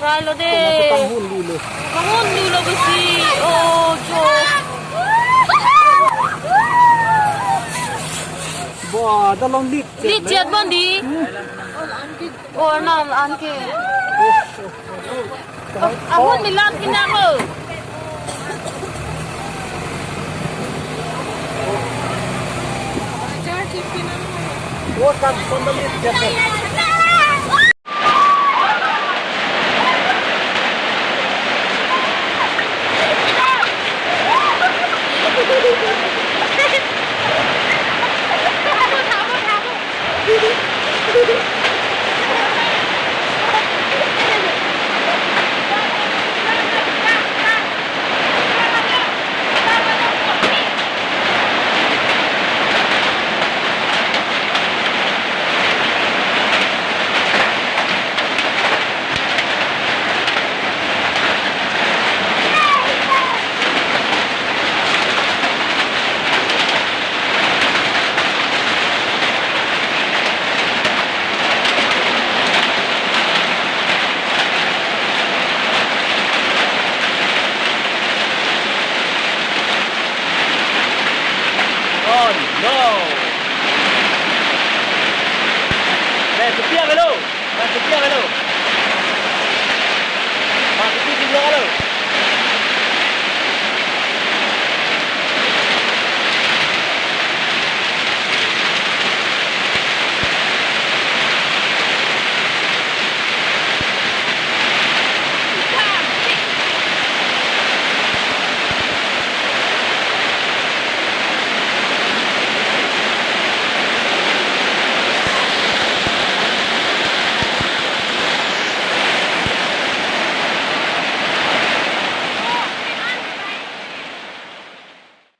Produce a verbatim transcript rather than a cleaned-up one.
Rai lo de. Kona ke panghun dolo. Panghun dolo besi. Oh, jo. Ba, dalong lit. Lit chet bon di. Hmm. Oh, na an ke. Oh, oh, oh. Ahun milan kinang ho. Oh, kan, kon lit chet.